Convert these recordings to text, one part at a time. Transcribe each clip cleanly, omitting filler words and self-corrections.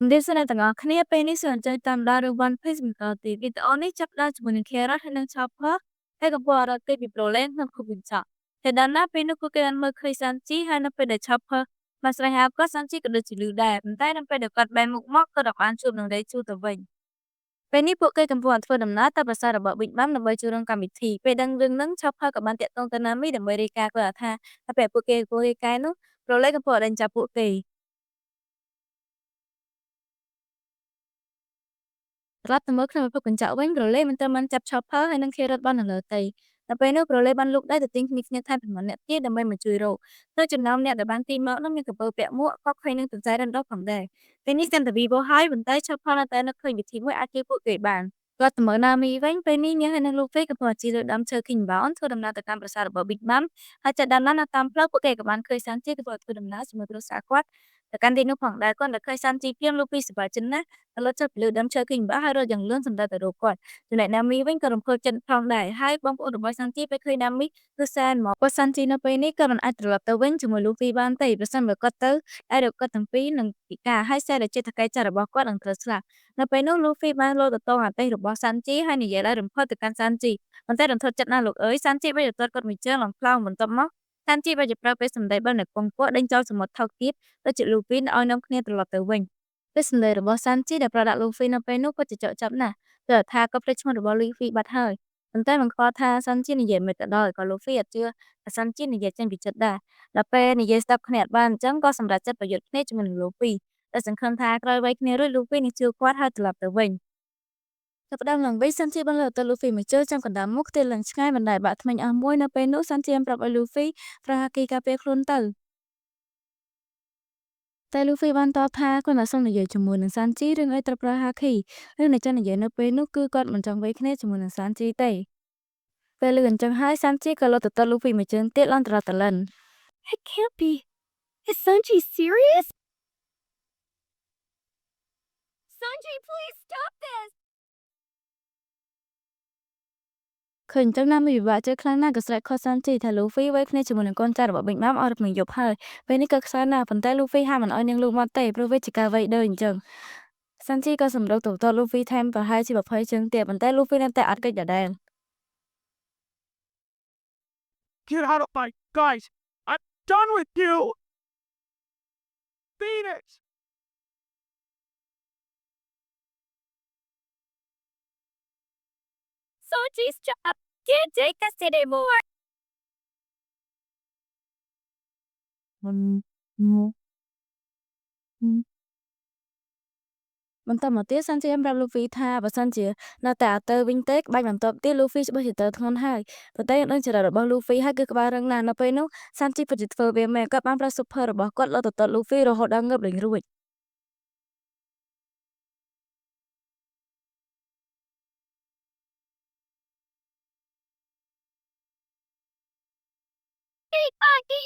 ជំរាបសួរអ្នកទាំងអស់គ្នាពេលនេះសូមអញ្ជើញតាមដានរឿង One Piece បន្តទៀតវីដេអូនេះចាប់ផ្ដើមជាមួយនឹង Carrot ហើយនិង Chopper ហើយកំពុងរត់គេចពីប្រូឡេនក្នុងភពកញ្ចក់តែដល់ណាពេលនោះពួកគេបានមើលឃើញ Sanji ហើយនៅពេលដែល Chopper បានស្រែកហៅគាត់ Sanji ក៏ដូចជាឮដែរប៉ុន្តែនៅពេលដែលគាត់បែរមុខមកក៏បានជួបនឹង Raichu ទៅវិញពេលនេះពួកគេកំពុងធ្វើដំណើរទៅប្រាសាទរបស់ Big Mom ដើម្បីចូលរួមកម្មវិធីពេលដឹងរឿងហ្នឹង Chopper ក៏បានទាក់ទងទៅ Nami ដើម្បីរាយការណ៍គាត់ថាតែពេលពួកគេកំពុងរាយការណ៍នោះប្រូឡេកំពុងដេញចាប់ពួកគេ ត្រឡប់ទៅមើលក្នុងពិភពកញ្ចក់វិញ ប្រូឡេមិនត្រឹមបានចាប់ Chopper ហើយនិង Carrot បាននៅឡើយទេ ដល់ពេលនោះប្រូឡេបានលូកដៃទៅទាញគ្នាគ្នាថែមចំនួនអ្នកទៀតដើម្បីមកជួយរក នៅចំណោមអ្នកដែលបានទាញមកនោះមានក្រពើពាក់មួក កុកហើយនិងទន្សាយរណ្ដុះផងដែរពេលនេះកាន់តែវីវហើយប៉ុន្តែ Chopper នៅតែនឹកឃើញវិធីមួយអាចជួយពួកគេបានគាត់ទៅមើល Nami វិញពេលនេះនាងហើយនិង Luffy កំពុងជិះលើដើមឈើ King Bound ធ្វើដំណើរទៅកាន់ប្រាសាទរបស់ Big Mom ហើយចាត់ដើមនៅតាមផ្លូវពួកគេក៏បានឃើញ Sanji កំពុងធ្វើដំណើរជាមួយគ្រួសារគាត់ទៅកាន់ទីនោះផងដែរគាត់តែឃើញ Sanji ភ្លាម Luffy សប្បាយចិត្តណាស់ទៅលត់ចុះពីលើដើមឈើ King Bound ហើយរត់យ៉ាងលឿនសម្ដៅទៅរកគាត់ចំណែក Nami វិញក៏រំភើបចិត្តផងដែរហើយបងប្អូនរបស់ Sanji ពេលឃើញ Nami គឺសែនមកគាត់ Sanji នៅពេលនេះក៏មិនអាចត្រឡប់ទៅវិញជាមួយ Luffy បានទេប្រសិនបើគាត់ទៅឯរគាត់ទាំងពីរនឹងពិការហើយសែដែលជាថៅកែចាស់របស់គាត់នឹងត្រូវស្លាប់នៅពេលនោះ Luffy បានលោតទៅតងអាទេសរបស់ Sanji ហើយនិយាយឲ្យរំភើបទៅកាន់ Sanji ប៉ុន្តែរន្ធត់ចិត្តណាស់លោកអើយ Sanji បានទៅទាត់គាត់មួយជើងឡើងផ្លោងបន្ទាប់មក Sanji បានជាប្រើពេលសម្ដីបែបនៅពងពកដេញចោលសមុទ្រថោកទាបដូចជា Luffy ឲ្យនាំគ្នាត្រឡប់ទៅវិញពេលសម្ដីរបស់ Sanji ដែលប្រដាក់ Luffy នៅពេលនោះពិតជាចោកចាប់ណាស់ទើបថាគាត់ភ្លេចឈ្មោះរបស់ Luffy បាត់ហើយប៉ុន្តែមិនខ្វល់ថា Sanji និយាយមិនក៏ដោយក៏ Luffy អត់ជឿថា Sanji និយាយចេញពីចិត្តដែរដល់ពេលនិយាយស្ដាប់គ្នាអត់បានអញ្ចឹងក៏សម្រេចចិត្តប្រយុទ្ធគ្នាជាមួយនឹង Luffy ដែលសង្ឃឹមថាក្រោយវៃគ្នារួច Luffy នឹងជឿគាត់ហើយត្រឡប់ទៅវិញចាប់ផ្ដើមឡើងវិញ Sanji បានលើកទៅ Luffy មួយជើងចាំកណ្ដាលមុខទៀតឡើងឆ្ងាយមិនដែលបាក់ធ្មេញអស់មួយនៅពេលនោះ Sanji បានប្រាប់ឲ្យ Luffy ប្រើហាគីការពារខ្លួនទៅតែ Luffy បានតបថាគាត់នៅសូមនិយាយជាមួយនឹង Sanji រឿងអីត្រូវប្រើហាគីរឿងដែលចង់និយាយនៅពេលនោះគឺគាត់មិនចង់វៃគ្នាជាមួយនឹង Sanji ទេពេលលឺអញ្ចឹងហើយ Sanji ក៏លោតទៅទាត់ Luffy មួយជើងទៀតឡើងត្រឡប់ទៅលិន It can't be. Is Sanji serious? Sanji, please stop this! ឃើញអញ្ចឹងណាមីពិបាកជឿខ្លាំងណាស់ក៏ស្រែកខុស Sanji ថា Luffy វៃគ្នាជាមួយនឹងកូនចៅរបស់ Big Mom អស់មួយយប់ហើយពេលនេះក៏ខ្សែណាស់ប៉ុន្តែ Luffy ហាមមិនឲ្យនាងលូកមកទេព្រោះវាជាការវៃដូចអញ្ចឹង Sanji ក៏សម្រុកទៅទាត់ Luffy ថែមប្រហែលជា20ជើងទៀតប៉ុន្តែ Luffy នៅតែអត់គេចដដែល Get out of my sight! I'm done with you! Phoenix! Sanji, stop! Can't take this anymore! បន្តមកទៀត Sanji បានប្រាប់ Luffy ថាបើសិនជានៅតែអត់ទៅវិញទេក្បាច់បន្ទាប់ទៀត Luffy ច្បាស់ជាត្រូវធ្ងន់ហើយប៉ុន្តែយើងដឹងចរិតរបស់ Luffy ហើយគឺក្បាលរឹងណាស់នៅពេលនោះ Sanji ពិតជាធ្វើវាមែនគាត់បានប្រើ super របស់គាត់លោតទៅទាត់ Luffy រហូតដល់ងើបលែងរួច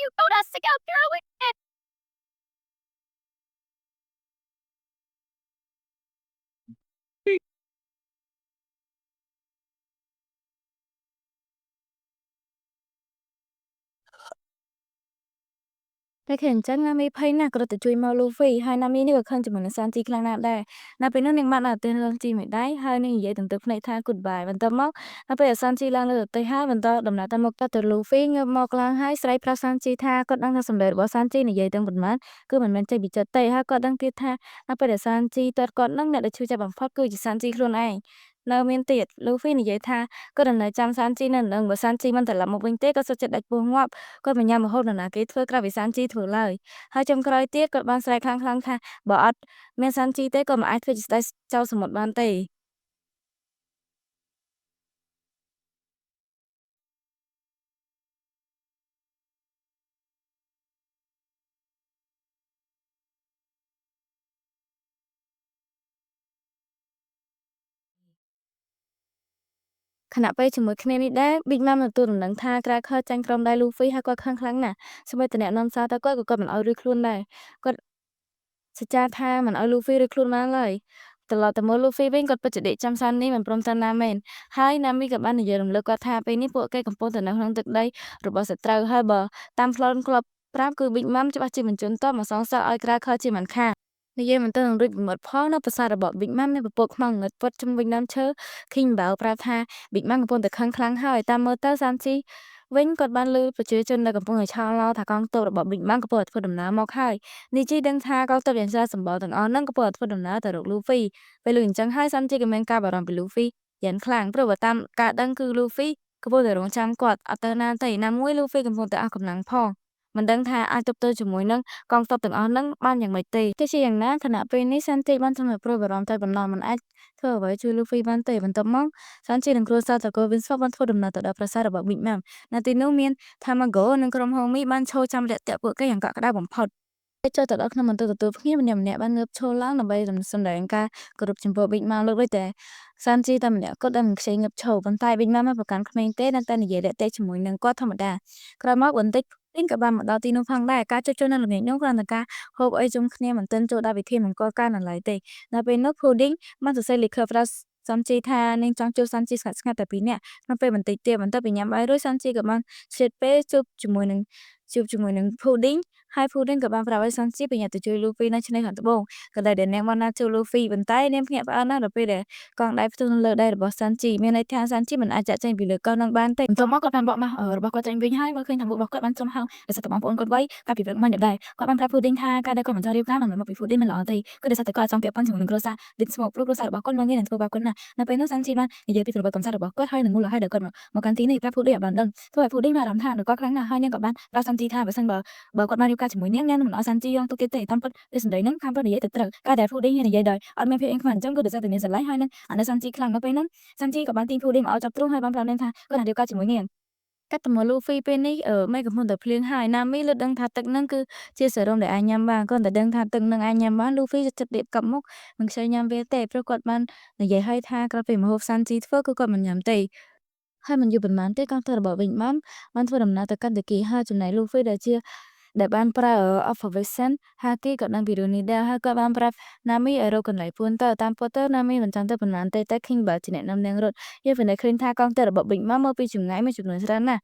You told us to go through it! តែឃើញអញ្ចឹង Nami ភ័យណាស់ក៏រត់ទៅជួយមក Luffy ហើយ Nami នេះក៏ខឹងជាមួយនឹង Sanji ខ្លាំងណាស់ដែរនៅពេលនោះនាងបានដាក់ទិស Sanji មួយដៃហើយនាងនិយាយទាំងទឹកភ្នែកថា Goodbye បន្ទាប់មកនៅពេល Sanji ឡើងលើរទេះហើយបន្តដំណើរទៅមុខទៅ Luffy ងើបមកឡើងហើយស្រែកប្រាប់ Sanji ថាគាត់ដឹងថាសម្ដីរបស់ Sanji និយាយទាំងប៉ុន្មានគឺមិនមែនចេញពីចិត្តទេហើយគាត់ដឹងទៀតថានៅពេលដែល Sanji ទាត់គាត់នឹងអ្នកដែលឈឺចាប់បំផុតគឺជា Sanji ខ្លួនឯងនៅមានទៀត Luffy និយាយថាគាត់នឹងនៅចាំ Sanji នៅនឹងបើ Sanji មិនត្រឡប់មកវិញទេគាត់សុខចិត្តដាច់ពោះងាប់គាត់មិនញ៉ាំម្ហូបនរណាគេធ្វើក្រៅពី Sanji ធ្វើឡើយហើយចុងក្រោយទៀតគាត់បានស្រែកខ្លាំងៗថាបើអត់មាន Sanji ទេក៏មិនអាចធ្វើជាស្ដេចចោលសមុទ្របានទេខណៈពេលជាមួយគ្នានេះដែរ Big Mom ទទួលដំណឹងថា Cracker ចាញ់ក្រុមដៃ Luffy ហើយគាត់ខឹងខ្លាំងណាស់សូម្បីតែអ្នកនាំសារទៅគាត់ក៏គាត់មិនឲ្យរួចខ្លួនដែរគាត់សច្ចាថាមិនឲ្យ Luffy រួចខ្លួនបានឡើយត្រឡប់ទៅមើល Luffy វិញគាត់ពិតជាដេកចាំសាននេះមិនព្រមទៅណាមែនហើយ Nami ក៏បាននិយាយរំលឹកគាត់ថាពេលនេះពួកគេកំពុងតែនៅក្នុងទឹកដីរបស់សត្រូវហើយបើតាមប្លន់ក្លឹបប្រាប់គឺ Big Mom ច្បាស់ជាបញ្ជូនទ័ពមកសងសឹកឲ្យ Cracker ជាមិនខាន និយាយមិនទាន់នឹងរួចពីមាត់ផងនៅប្រាសាទរបស់ Big Mom មានពពកខ្មៅងងឹតព័ទ្ធជុំវិញដើមឈើ King Bao ប្រាប់ថា Big Mom កំពុងតែខឹងខ្លាំងហើយតាមមើលទៅសាន់ជីវិញគាត់បានឮប្រជាជនដែលកំពុងតែឆោឡោថាកងទ័ពរបស់ Big Mom កំពុងតែធ្វើដំណើរមកហើយនីជីដឹងថាកងទ័ពយ៉ាងច្រើនសម្បូរទាំងអស់ហ្នឹងកំពុងតែធ្វើដំណើរទៅរក Luffy ពេលឮអញ្ចឹងហើយសាន់ជីក៏មានការបារម្ភពី Luffy យ៉ាងខ្លាំងព្រោះបើតាមការដឹងគឺ Luffy កំពុងតែរង់ចាំគាត់អត់ទៅណាទេណាមួយ Luffy កំពុងតែអស់កម្លាំងផងមិនដឹងថាអាចទប់ទល់ជាមួយនឹងកងទ័ពទាំងអស់ហ្នឹងបានយ៉ាងម៉េចទេទោះជាយ៉ាងណាខណៈពេលនេះសាន់ជីបានធ្វើឲ្យព្រួយបារម្ភតែប៉ុណ្ណោះមិនអាចធ្វើអ្វីជួយ Luffy បានទេបន្ទាប់មកសាន់ជីនិងគ្រួសារត្រកូល Vinsmoke បានធ្វើដំណើរទៅដល់ប្រាសាទរបស់ Big Mom នៅទីនោះមាន Tamago និងក្រុម Homie បានឈរចាំរាក់ទាក់ពួកគេយ៉ាងកក់ក្ដៅបំផុតពេលចូលទៅដល់ក្នុងបន្ទប់ទទួលភ្ញៀវម្នាក់ៗបានងើបឈរឡើងដើម្បីសម្ដែងការគោរពចំពោះ Big Mom លើកលែងតែសាន់ជីតែម្នាក់គត់ដែលមិនខ្ចីងើបឈរប៉ុន្តែ Big Mom មិនប្រកាន់ក្មេងទេនៅតែនិយាយរាក់ទាក់ជាមួយនឹងគាត់ធម្មតាក្រោយមកបន្តិចទីនក៏បានមកដល់ទីនោះផងដែរការជួបជុំនៅល្ងាចនោះគ្រាន់តែការហូបអីជុំគ្នាមិនទាន់ចូលដល់ពិធីមង្គលការនៅឡើយទេនៅពេលនោះ Pudding បានសរសេរលិខិតប្រាប់សាន់ជីថានាងចង់ជួបសាន់ជីស្ងាត់ៗតែពីរនាក់ក្នុងពេលបន្តិចទៀតបន្ទាប់ពីញ៉ាំបាយរួចសាន់ជីក៏បានឆ្លៀតពេលជួបជាមួយនឹង Pudding ហើយ Pudding ក៏បានប្រាប់ឲ្យសាន់ជីប្រញាប់ទៅជួយ Luffy នៅឆ្នេរខាងត្បូងក៏ដែលនាងបានណាត់ជួប Luffy ប៉ុន្តែនាងភ្ញាក់ផ្អើលណាស់ដល់ពេលដែលកង់ដៃផ្ទុះនៅលើដៃរបស់សាន់ជីមានន័យថាសាន់ជីមិនអាចចាកចេញពីលើកោះនោះបានទេ បន្ទាប់មកគាត់បានបកម៉ាស់របស់គាត់ចេញវិញហើយមើលឃើញថាមុខរបស់គាត់បានចំហោងដោយសារតែបងប្អូនគាត់វៃកាលពីព្រឹកមិញដែរគាត់បានប្រាប់ Pudding ថាការដែលគាត់មិនចង់រៀបការមិនមែនមកពី Pudding មិនល្អទេគឺដោយសារតែគាត់អត់ចង់ពាក់ព័ន្ធជាមួយនឹងគ្រួសារ Vinsmoke ព្រោះគ្រួសាររបស់គាត់មកងាយនឹងធ្វើបាបគាត់ណាស់នៅពេលនោះសាន់ជីបាននិយាយពីប្រវត្តិកំសត់របស់គាត់ហើយនឹងមូលហេតុដែលគាត់មកកាន់ទីនេះប្រាប់ Pudding ឲ្យបានដឹងធ្វើឲ្យ Pudding មានអារម្មណ៍ថាគាត់ខ្លាំងណាស់ហើយនាងក៏បានប្រាប់សាន់ជីថាបើសិនបើគាត់បានរៀបការជាមួយនាងនាងនឹងមិនឲ្យសាន់ជីរងទុក្ខទៀតទេតាមពិតវាសម្ដីហ្នឹងខាងពិតនិយាយទៅត្រូវការដែល Pudding និយាយដោយអត់មានភាពអៀនខ្មាស់អញ្ចឹងគឺដោយសារតែនាងស្រឡាញ់ហើយនឹងអាណិតសាន់ជីខ្លាំងនៅពេលហ្នឹងសាន់ជីក៏បានទាញ Pudding មកឲ្យចាប់ទ្រូងហើយបានប្រាប់នាងថាគាត់នឹងរៀបការជាមួយនាង កាត់ទៅមក Luffy ពេលនេះមេឃកំពុងតែភ្លៀងហើយណាមីលឺដឹងថាទឹកហ្នឹងគឺជាសេរ៉ូមដែលអាចញ៉ាំបានគ្រាន់តែដឹងថាទឹកហ្នឹងអាចញ៉ាំបាន Luffy ចិត្តរៀបកប់មុខមិនខ្ចីញ៉ាំវាទេព្រោះគាត់បាននិយាយឲ្យថាក្រោយពីម្ហូបសាន់ជីធ្វើគឺគាត់មិនញ៉ាំទេហើយមិនយូរប៉ុន្មានទេកងទ័ពរបស់ Big Mom បានធ្វើដំណើរទៅកាន់តាគីហើយចំណែក Luffy ដែលបានប្រើ Observation Haki ក៏ដឹងពីរឿងនេះដែរហើយគាត់បានប្រាប់ណាមីឲ្យរកកន្លែងពួនទៅតាមពិតទៅណាមីមិនចង់ទៅប៉ុន្មានទេតែ King Bell ជាអ្នកនាំនាងរត់យើងពិនិត្យឃើញថាកងទ័ពរបស់ Big Mom មកពីចម្ងាយមួយចំនួនច្រើនណាស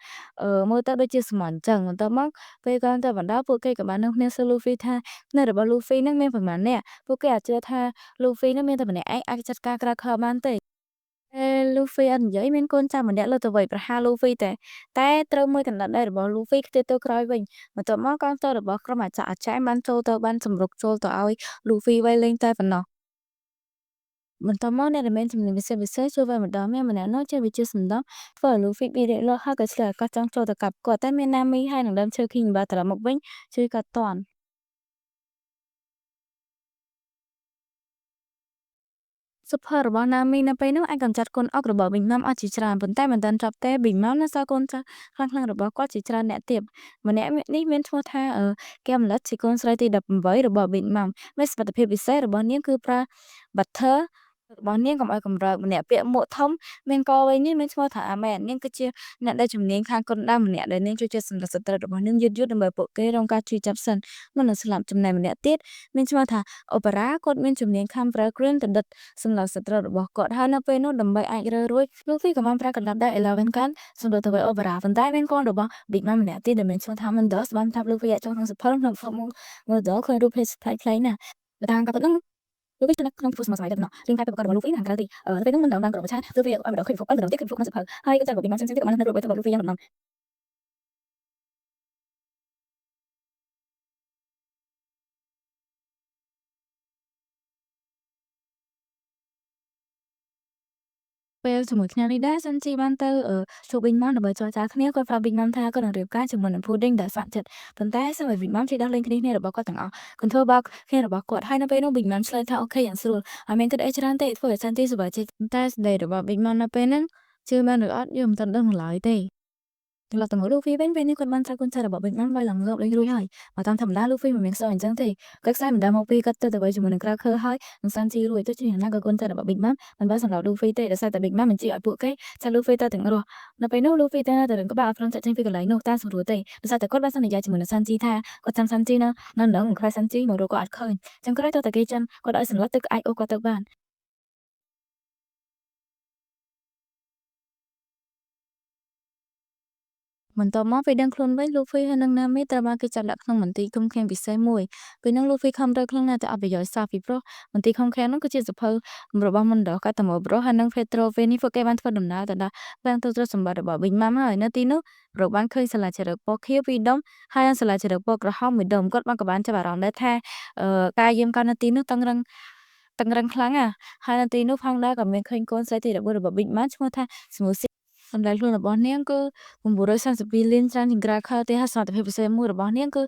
់មើលទៅដូចជាសមត្ថអញ្ចឹងបន្ទាប់មកពេលកងទ័ពបណ្ដោពួកគេក៏បាននាំគ្នាសួរ Luffy ថានៅរបស់ Luffy នឹងមានប៉ុន្មាននាក់ពួកគេអាចជឿថា Luffy នឹងមានតែម្នាក់ឯងអាចចាត់ការក្រៅខបានទេពេល Luffy អត់និយាយមានកូនចៅម្នាក់លើកទៅវាយប្រហារ Luffy តែត្រូវមួយកណ្ដាប់ដៃរបស់ Luffy ខ្ទាតទៅក្រោយវិញបន្ទាប់មកកងទ័ពរបស់ក្រុមអាចាក់អាចែមបានចូលទៅបានសម្រុកចូលទៅឲ្យ Luffy វាយលេងតែប៉ុណ្ណោះបន្ទាប់មកអ្នកដែលមានជំនាញពិសេសពិសេសជួយវាយម្ដងមានម្នាក់នោះចេះវិជាសម្ដងធ្វើឲ្យ Luffy បៀររាកលាស់ហើយក៏ឆ្លៀតឱកាសចង់ចូលទៅកាប់គាត់តែមានណាមីហើយនឹងដើមឈើ King Bell ត្រឡប់មកវិញជួយគាត់ទាន់ Super របស់ណាមីនៅពេលនោះអាចកម្ចាត់កូនអុករបស់ Big Mom អស់ជាច្រើនប៉ុន្តែមិនទាន់ចប់ទេ Big Mom នៅសល់កូនចៅខ្លាំងៗរបស់គាត់ជាច្រើនអ្នកទៀតម្នាក់នេះមានឈ្មោះថា Gamlet ជាកូនស្រីទី18របស់ Big Mom មានសមត្ថភាពពិសេសរបស់នាងគឺប្រើ Butter របស់នាងកុំឲ្យកម្រើកម្នាក់ពាក់មួកធំមានកវែងនេះមានឈ្មោះថាអាមែននាងគឺជាអ្នកដែលជំនាញខាងគុនដាវម្នាក់ដែលនាងជួយចិត្តសម្រាប់សត្រូវរបស់នាងយឺតៗដើម្បីពួកគេរងការឈឺចាប់សិនមុននឹងស្លាប់ចំណែកម្នាក់ទៀតមានឈ្មោះថាអូប៉ារ៉ាគាត់មានជំនាញខាងប្រើគ្រឿងទណ្ឌិតសម្រាប់សត្រូវរបស់គាត់ហើយនៅពេលនោះដើម្បីអាចរើរួច Luffy ក៏បានប្រើកណ្ដាប់ដៃ Eleven Gun សម្រាប់ទៅវាយអូប៉ារ៉ាប៉ុន្តែមានកូនរបស់ Big Mom ម្នាក់ទៀតដែលមានឈ្មោះថា Mendos បានប្រាប់ Luffy ឲ្យចូលក្នុងសៀវភៅក្នុងហ្វមើលដល់ឃើញរូបភាពប្លែកៗណាស់តាមការពិតហ្នឹង Luffy នៅក្នុងធ្វើសម័យតែប៉ុណ្ណោះរាងកាយពិតប្រាកដរបស់ Luffy នៅខាងក្រៅទីពេលហ្នឹងមិនដឹងបានក្រុមឆា Luffy ឲ្យម្ដងឃើញហ្វុកម្ដងទៀតឃើញហ្វុកក្នុងសៀវភៅហើយក៏ចាំរបស់ Big Mom ផ្សេងៗទៀតក៏បាននៅរូបរបស់ Luffy យ៉ាងដំណំ ពេលជាមួយគ្នានេះដែរសាន់ជីបានទៅជួប Big Mom ដើម្បីចរចាគ្នាគាត់ប្រាប់ Big Mom ថាគាត់នឹងរៀបការជាមួយនឹង Pudding ដែលស្ម័គ្រចិត្តប៉ុន្តែសូមឲ្យ Big Mom ជួយដោះលែងគ្នារបស់គាត់ទាំងអស់ control box គ្នារបស់គាត់ហើយនៅពេលនោះ Big Mom ឆ្លើយថា okay យ៉ាងស្រួលហើយមានគិតអីច្រើនទេធ្វើឲ្យសាន់ជីសប្បាយចិត្តតែស្ដីរបស់ Big Mom នៅពេលហ្នឹងជឿបានឬអត់យើងមិនទាន់ដឹងឡើយទេត្រឡប់ទៅមក Luffy វិញពេលនេះគាត់បានត្រូវកូនចៅរបស់ Big Mom វាយឡើងងើបលេងរួចហើយបើតាមធម្មតា Luffy មិនមានខ្សោយអញ្ចឹងទេគាត់ខ្សែមិនដឹងមកពីគាត់ទៅទៅជាមួយនឹងក្រៅខើហើយនឹងសាន់ជីរួចទោះជាយ៉ាងណាក៏កូនចៅរបស់ Big Mom មិនបានសម្រាប់ Luffy ទេដោយសារតែ Big Mom បញ្ជាឲ្យពួកគេចាប់ Luffy ទៅទាំងរស់នៅពេលនោះ Luffy ទៅរឹងក្បាលអត់ព្រមចាក់ចេញពីកន្លែងនោះតាមស្រួលទេដោយសារតែគាត់បានសន្យាជាមួយនឹងសាន់ជីថាគាត់ចាំសាន់ជីនៅនៅនឹងខ្លាចសាន់ជីមករកគាត់អត់ឃើញចឹងក្រោយទៅតែគេចាំគាត់ឲ្យសម្លាប់ទៅអាចអូសគាត់ទៅបាន បន្ទាប់មកពេលដឹងខ្លួនវិញ Luffy ហើយនិង Nami ត្រូវបានគេចាប់ដាក់ក្នុងមន្ទីរឃុំឃាំងពិសេសមួយពេលហ្នឹង Luffy ខំរើខ្លួនណាស់តែអត់ប្រយោជន៍សោះពីព្រោះមន្ទីរឃុំឃាំងហ្នឹងគឺជាសៀវភៅរបស់ Mundo កាតាម៉ូប្រូហើយនិង Pedro ពេលនេះពួកគេបានធ្វើដំណើរទៅដល់ផ្ទាំងទូទ្រព្យសម្បត្តិរបស់ Big Mom ហើយនៅទីនោះប្រូបានឃើញសាលាចារឹកពណ៌ខៀវពីរដុំហើយនិងសាលាចារឹកពណ៌ក្រហមមួយដុំគាត់បានក៏បានចាប់អារម្មណ៍ដែរថាការយាមកាមនៅទីនោះតឹងរឹងតឹងរឹងខ្លាំងណាស់ហើយនៅទីនោះផងដែរក៏មានឃើញកូនស្រីទី14របស់ Big Mom ឈ្មោះថា Smoothie សម្រាប់ខ្លួនរបស់នាងគឺ932លានច្រើនជាង Cracker ទេហើយសមត្ថភាពពិសេសមួយរបស់នាងគឺ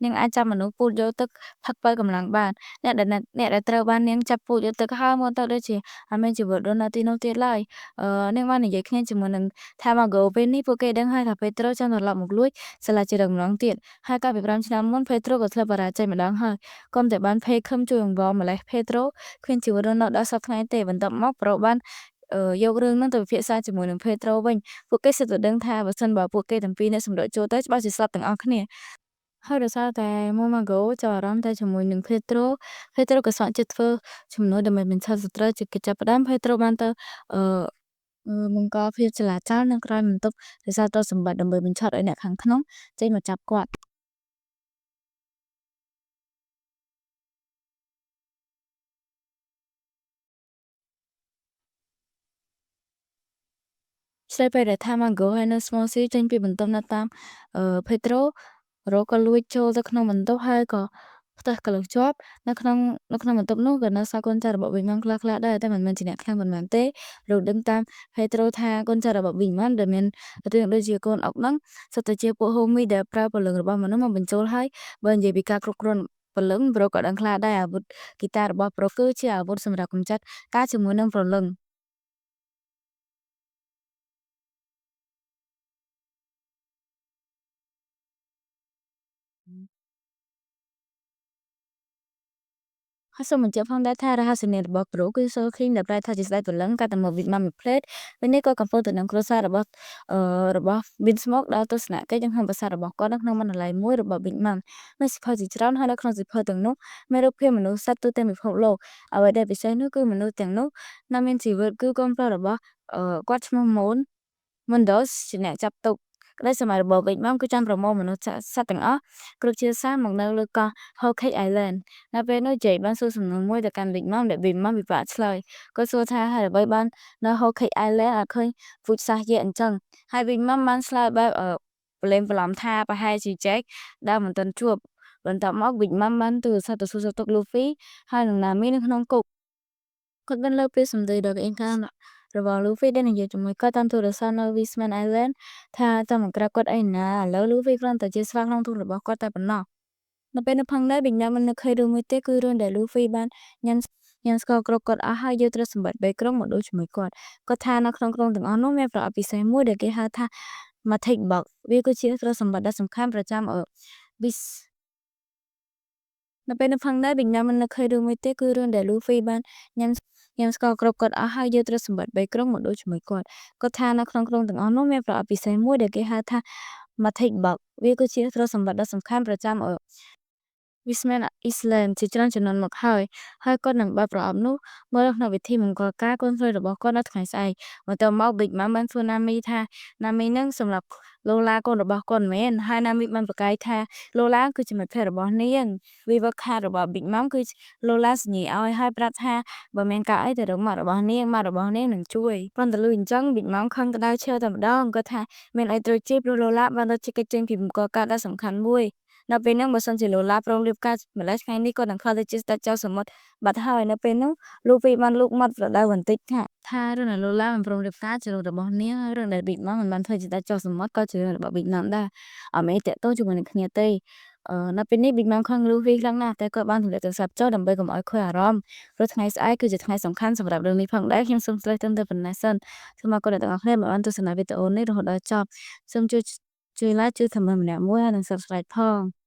នាងអាចចាប់មនុស្សពូតយកទឹកផឹកបើកម្លាំងបានអ្នកដែលអ្នកដែលត្រូវបាននាងចាប់ពូតយកទឹកហើយមើលទៅដូចជាអត់មានជីវិតរស់នៅទីនោះទៀតឡើយអឺនាងបាននិយាយគ្នាជាមួយនឹង Tamago ពេលនេះពួកគេដឹងហើយថា Pedro ចង់ត្រឡប់មកលួចសាលាជារឹកម្ដងទៀតហើយកាលពី5ឆ្នាំមុន Pedro ក៏ធ្លាប់បរាជ័យម្ដងហើយក៏តែបានភេខឹមជួយអង្វរម្លេះ Pedro គ្មានជីវិតរស់នៅដល់សប្តាហ៍ថ្ងៃទេបន្ទាប់មកប្រូបានយករឿងហ្នឹងទៅពិភាក្សាជាមួយនឹង Pedro វិញពួកគេសិតតែដឹងថាបើសិនបើពួកគេទាំងពីរនាក់សម្រុកចូលទៅច្បាស់ជាស្លាប់ទាំងអស់គ្នាហើយដោយសារតែ Momago ចាប់អារម្មណ៍តែជាមួយនឹង Pedro Pedro ក៏ស្ម័គ្រចិត្តធ្វើជំនួយដើម្បីបញ្ឆេះសត្រូវជាកិច្ចចាប់ផ្ដើម Pedro បានទៅអឺបង្កភាពចលាចលនៅក្រោយបន្ទប់រក្សាទ្រព្យសម្បត្តិដើម្បីបញ្ឆោតឲ្យអ្នកខាងក្នុងចេញមកចាប់គាត់ស្រាប់ពេលដែល Tamago ហើយនិង Smoothie ចេញពីបន្ទប់នៅតាម Pedro រ៉ូក៏លួចចូលទៅក្នុងបន្ទប់ហើយក៏ផ្ទះកលឹះជាប់នៅក្នុងនៅក្នុងបន្ទប់នោះក៏នៅសល់កូនចៅរបស់ Big Mom ខ្លះៗដែរតែមិនមែនជាអ្នកខ្លាំងប៉ុន្មានទេរ៉ូដឹងតាម Pedro ថាកូនចៅរបស់ Big Mom ដែលមានរឿងដូចជាកូនអុកហ្នឹងសុទ្ធតែជាពួក Homie ដែលប្រើព្រលឹងរបស់មនុស្សមកបញ្ចូលហើយបើនិយាយពីការគ្រប់គ្រងព្រលឹងប្រូក៏ដឹងខ្លះដែរអាវុធហ្គីតារបស់ប្រូគឺជាអាវុធសម្រាប់កម្ចាត់ការជាមួយនឹងព្រលឹងហើយសូមបញ្ជាក់ផងដែរថារហស្សនាមរបស់ប្រូគឺ Soul King ដែលប្រែថាជាស្ដេចព្រលឹងកាត់តែមក Big Mom មួយភ្លែតពេលនេះក៏កំពុងទៅនឹងគ្រួសាររបស់អឺរបស់ Vinsmoke ដល់ទស្សនកិច្ចនៅក្នុងប្រាសាទរបស់គាត់នៅក្នុងបណ្ណាល័យមួយរបស់ Big Mom មានសៀវភៅជាច្រើនហើយនៅក្នុងសៀវភៅទាំងនោះមានរូបភាពមនុស្សសត្វទូទាំងពិភពលោកអ្វីដែលពិសេសនោះគឺមនុស្សទាំងនោះនៅមានជីវិតគឺកូនប្រុសរបស់គាត់ឈ្មោះ Moon Mundos ជាអ្នកចាប់ទុកក្តីសម័យរបស់ Big Mom គឺចង់ប្រមូលមនុស្សសត្វទាំងអស់គ្រប់ជាតិសាសន៍មកនៅលើកោះ Whole Cake Island នៅពេលនោះ Jay បានសួរសំណួរមួយទៅកាន់ Big Mom ដែល Big Mom ពិបាកឆ្លើយគាត់សួរថាហេតុអ្វីបាននៅ Whole Cake Island អត់ឃើញពូជសាសន៍យក្សអញ្ចឹងហើយ Big Mom បានឆ្លើយបែបប្រឡេងប្រឡំថាប្រហែលជា Jack ដែលមិនទាន់ជួបបន្ទាប់មក Big Mom បានទូរស័ព្ទទៅសួរសុខទុក្ខ Luffy ហើយនិង Nami នៅក្នុងគុកគាត់បានលើកពីសម្ដីដ៏ក្អេងក្អាងរបស់ Luffy ដែលនិយាយជាមួយគាត់តាមទូរស័ព្ទនៅ Wishman Island ថាចង់បង្ក្រាបគាត់អីណាឥឡូវ Luffy គ្រាន់តែជាស្វាក្នុងទូរបស់គាត់តែប៉ុណ្ណោះនៅពេលនៅផងដែរ Big Mom មិននឹកឃើញរឿងមួយទៀតគឺរឿងដែល Luffy បានញ៉ាំញ៉ាំស្ករគ្រាប់គាត់អស់ហើយយកទ្រព្យសម្បត្តិបីក្រុងមកដូរជាមួយគាត់គាត់ថានៅក្នុងក្រុងទាំងអស់នោះមានប្រអប់ពិសេសមួយដែលគេហៅថា Magic Box វាគឺជាទ្រព្យសម្បត្តិដ៏សំខាន់ប្រចាំ Wish នៅពេលនៅផងដែរ Big Mom មិននឹកឃើញរឿងមួយទៀតគឺរឿងដែល Luffy បានញ៉ាំញ៉ាំស្ករគ្រាប់គាត់អស់ហើយយកទ្រព្យសម្បត្តិបីក្រុងមកដូរជាមួយគាត់គាត់ថានៅក្នុងក្រុងទាំងអស់នោះមានប្រអប់ពិសេសមួយដែលគេហៅថា Magic Box វាគឺជាទ្រព្យសម្បត្តិដ៏សំខាន់ប្រចាំ Wishman Island ជាច្រើនជំនាន់មកហើយហើយគាត់នឹងបើកប្រអប់នោះមើលក្នុងពិធីមង្គលការកូនស្រីរបស់គាត់នៅថ្ងៃស្អែកបន្ទាប់មក Big Mom បានសួរ Nami ថា Nami នឹងសម្រាប់ Lola កូនរបស់គាត់មែនហើយ Nami បានប្រកែកថា Lola គឺជាមិត្តភក្តិរបស់នាង River Card របស់ Big Mom គឺ Lola សញ្ញាឲ្យហើយប្រាប់ថាបើមានការអីទៅរកម៉ាក់របស់នាងម៉ាក់របស់នាងនឹងជួយប៉ុន្តែលឺអញ្ចឹង Big Mom ខឹងក្តៅឈើតែម្ដងគាត់ថាមានអីត្រូវជេរព្រោះ Lola បានរត់ជាកិច្ចចេញពីមង្គលការដ៏សំខាន់មួយនៅពេលហ្នឹងបើសិនជា Lola ព្រមរៀបការម្ល៉េះថ្ងៃនេះគាត់នឹងក្លាយទៅជាស្ដេចចៅសមុទ្របាត់ហើយនៅពេលនោះ Luffy បានលូកមាត់ប្រដៅបន្តិចថាថារឿងដែល Lola មិនព្រមរៀបការជារឿងរបស់នាងហើយរឿងដែល Big Mom មិនបានធ្វើជាស្ដេចចៅសមុទ្រក៏ជារឿងរបស់ Big Mom ដែរអត់មានទាក់ទងជាមួយនឹងគ្នាទេនៅពេលនេះ Big Mom ខឹង Luffy ខ្លាំងណាស់តែគាត់បានទម្លាក់ទូរស័ព្ទចុះដើម្បីកុំឲ្យខូចអារម្មណ៍ព្រោះថ្ងៃស្អែកគឺជាថ្ងៃសំខាន់សម្រាប់រឿងនេះផងដែរខ្ញុំសូមស្លេះត្រឹមតែប៉ុណ្ណេះសិនសូមអរគុណអ្នកទាំងអស់គ្នាដែលបានទស្សនាវីដេអូនេះរហូតដល់ចប់សូមជួយជួយ like ជួយ comment ម្នាក់មួយហើយនិង subscribe ផង។